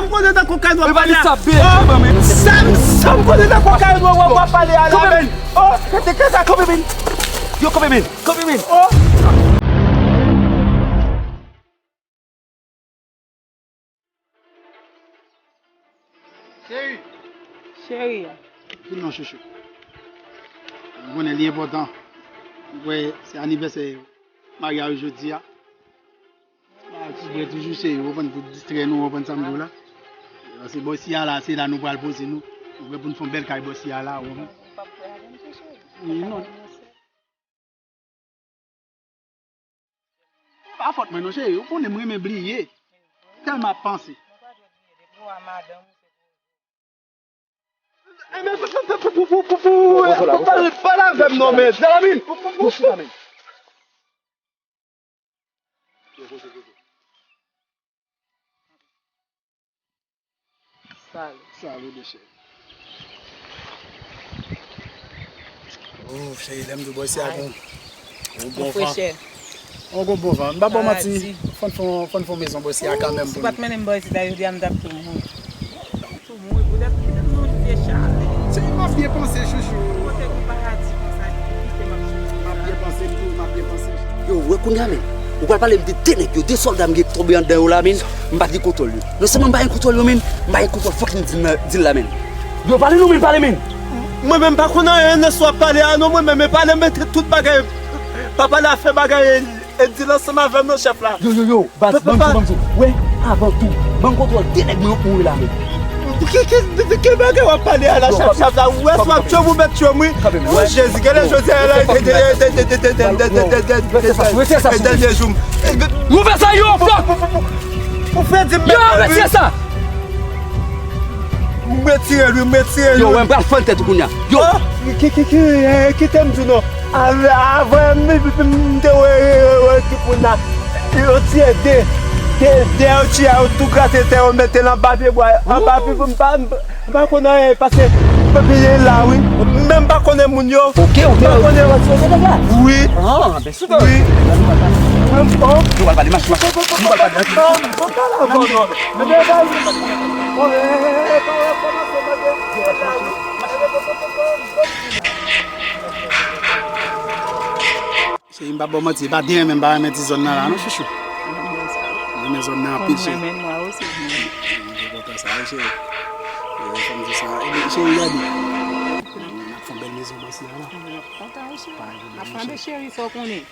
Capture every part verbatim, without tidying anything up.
sa m konnen nan kokayin w ap pale a. Sa m, sa m konnen nan kokayin w ap pale a la, men. Oh, kete kaka, kanpe, men. Yo, kanpe, men. Kanpe, men. Oh. Cheri. Cheri. Vin non, chouchou. Ou konnen li enpòtan. Ou wè, se anivèsè maryaj jodi a. Ba ti bwè toujou, cheri, ou konprann, pou distrè nou, ou konprann sa m di w la. Paske bò isi a la, se la nou pral poze nou. Ou wè, pou n fè yon bèl kay bò isi a la, ou konprann. Wi, non. E pa fòt mwen non, cheri. Ou konnen m renmen bliye. Tèlman ap panse. Enben, pou, pou, pou pale, pale avè m non, men. Dalamin, pou, pou, pou. Salud. Salud, cheri. Oh, cheri, lè m di w bò isi a gon, gon bon van. Oh, gon bon van. M pa ba w manti. Fò n fè, fò n fè yon mezon bò isi a kanmenm pou nou. Si w pa t mennen m bò isi a jodi a, m t ap tou mouri. Tou mouri poutèt, poutèt nou vye chalè. Se, m ap byen panse, chouchou. Kote gon paradi konsa, ki kite m ap soufri. M ap byen panse, m tou, m ap byen panse. Yo, wè kounye a, men. Ou pral pale m de de nèg yo, de sòlda m gen tonbe anndan yo la, men. M pa t gen kontwòl yo. Non sèlman m pa gen kontwòl yo, men. M pa gen kontwòl fucking deal la, men. Yo, pale non, men, pale, men. Mwen menm pa konn anyen nan sa w ap pale a, non, mwen menm, men pale, mete tout bagay. Pa pale afè bagay, e, deal ansanm avè m, non, chèf la. Yo, yo, yo. Baz, ban m di w, ban m di w. Wè, avan tou, ban m kontwòl de nèg mwen yo pou ou la, men. Ki, ki, de, de, ki bagay w ap pale a la, chèf, chèf la? Ou wè si w ap tchwe m, ou mèt tchwe m, wi. O Jezi, genlè jodi a la, dènye jou m. Ou fè sa, yo, fòk. Ou fè di m mèt. Yo, retire sa. M retire l, wi, m retire l. Yo, wè, m pral fann tèt ou kounye a. Yo. Ki, ki, ki, eh, kite m di w non. Avan, avan m, m, m te wè, wè, wè ki pou n la. Yo tiye de, de, de yo tiye a, yo tou grate tè, yo mete l anba pye bwa, anba pye, m pa, m pa konn anyen, paske peyi la, wi. Men m pa konnen moun yo. Ok, ok. M pa konnen. Wi. Ah, ben, wi. Wi. Oh. Nou pral pale, mache, mache. Nou pral pale. Non, non, non, non. Cheri, m pa ba w manti, e pa de renmen m pa renmen ti zòn nan la, non, chouchou. M renmen zòn nan anpil, cheri. Konn renmen mwen osi. M te kontan sa, wi, cheri. E, fò m di sa. Ebyen, cheri, gade. N ap fè yon bèl mezon bò isi a la. M ap kontan, wi, cheri. Pa gen pwoblèm, cheri. Ap fè bèl, cheri, sa w konnen.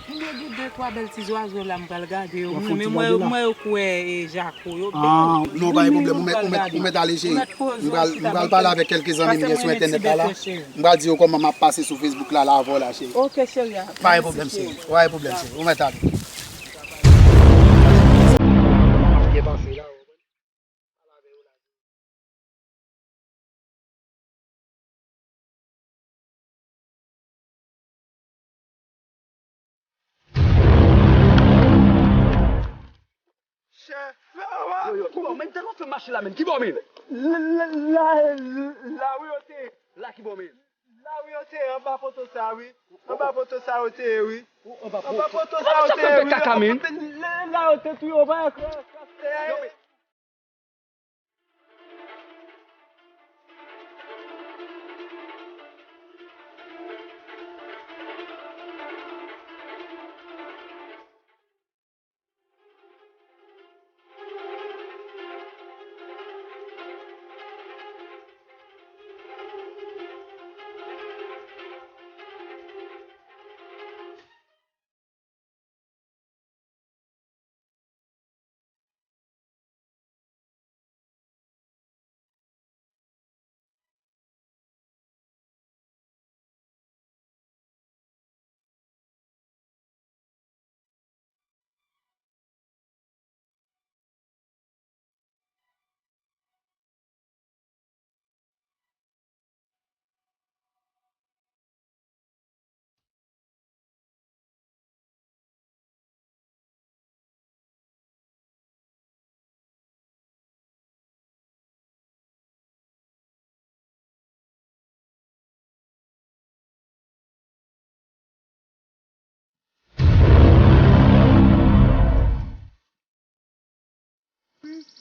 M gen de twa bèl ti zwazo la, m pral gade yo. M renmen, m wè, m wè yo koulè, e, jako yo. Ah, non, pa gen pwoblèm. Ou mèt, ou mèt, ou mèt ale, cheri. M pral, m pral pale avèk kèlke zanmi m gen sou entènèt la, la. M pral di yo kòman m ap pase sou Facebook la, la avè w la, cheri. Ok, cheri. Pa gen pwoblèm, cheri. Pa gen pwoblèm, cheri. Ou mèt ale. Yo, yo, kòman, men, tèlman fè mache la, men, ki bò, men? La, la, la, la, wi, yo te. La ki bò, men? La, wi, yo te, anba poto sa, wi. Anba poto sa, yo te, wi. Anba poto sa, yo te, wi. Kaka, men. La, la, yo te touye, yo pa. Yo, men,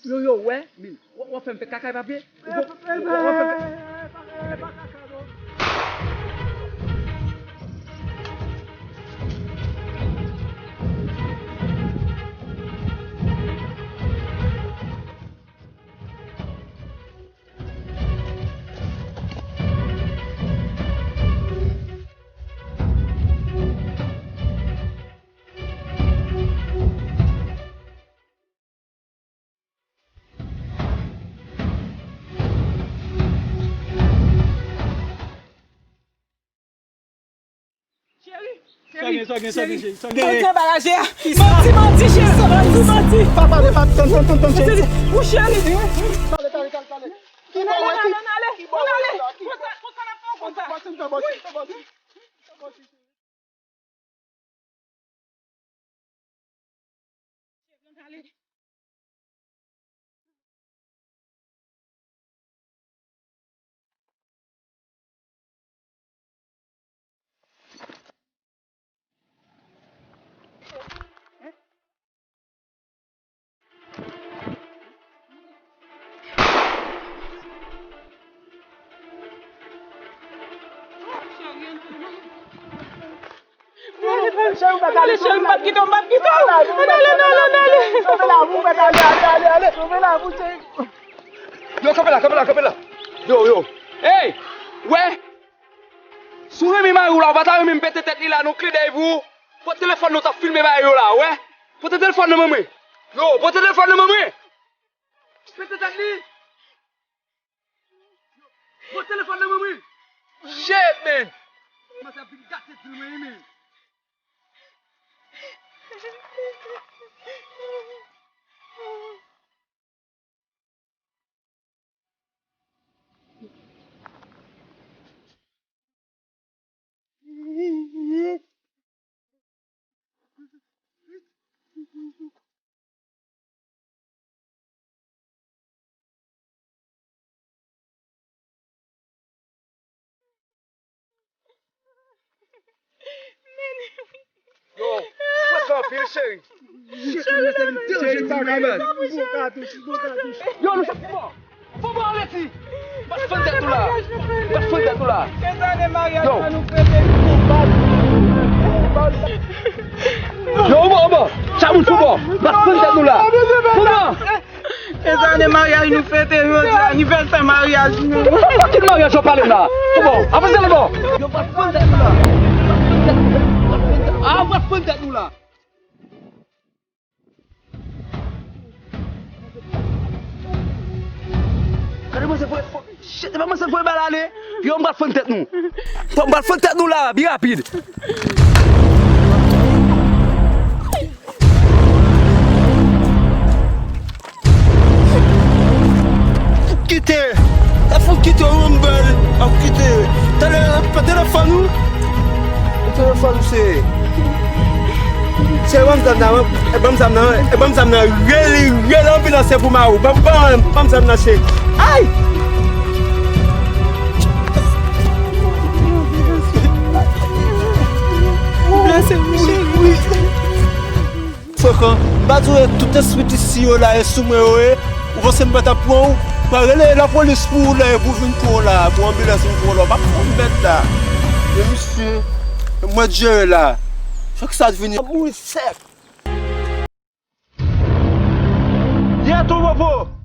Yo, yo, wè, men, w, w ap fè m fè kaka, papye. Ou ko-, w, w ap fè m fè Cheri, cheri, cheri, cheri. Manti anbaraje a. Manti, manti, cheri. Manti, manti. Pa pale, pa, tann, tann, tann, tann, cheri. Ou cheri. Pale, pale, pale, pale. Ann ale, ann ale, ann ale. Ann ale. Konsa, konsa n ap fè konsa. Wi. Cheri, m pa t kite w, m pa t kite w. Ann ale, ann ale, ann ale. Yo, kanpe la, kanpe la, kanpe la. Yo, yo. Ey! Wè! Si w renmen mari w la, ou pa ta renmen m pete tèt li la, non, kle dèy pou ou. Pote telefòn nan, w t ap filme bagay yo la, wè. Pote telefòn nan ban mwen. Yo, pote telefòn nan ban mwen. Pete tèt li. Pote telefòn nan ban mwen. Shit, man. Kòmanse ap vin gate dil mwen, man. Yo, fwèt la anpil, cheri. Cheri, sa vin danje, sa, man. Yo, nou sot fò. Fò bò an reti. M pral fann tèt nou la. M pral fann tèt nou la. Kenz ane maryaj la nou fete. Yo, ou bò, ou bò. Chak moun fò bò. M pral fann tèt nou la. Fò bò. Kenz ane maryaj nou fete jodi a, anivèsè maryaj nou. Ki maryaj w ap pale m la? Kòman? Avanse la bò. Yo, m pral fann tèt nou la. Ah, m pral fann tèt nou la. Gade manzè voye fò. Shit, e pa manzè voye bal ale. Yo, m pral fann tèt nou. M pral fann tèt nou la, byen rapid. Fout kite! Sa fout kite yon bèl! Ap kite! Talè, pa telefòn ou? Telefòn ou se? Cheri, ban m zam nan, ban m zam nan, ban m zam nan. Rele, rele anbilans pou mari w. Ban, ban, ban m zam nan, cheri. Ay! Blese m, cheri. Frekan, m pa di w tout espiritis yo la e sou mwen yo e. Ou panse m pa t ap pran w? M a rele lapolis pou ou la e pou vin pran w la, pou anbilans vin pran w la. W p ap pran m mèt la. Men misye, mwen jere la. Fòk sa t vini. M ap mouri sèk. Yè tou popo.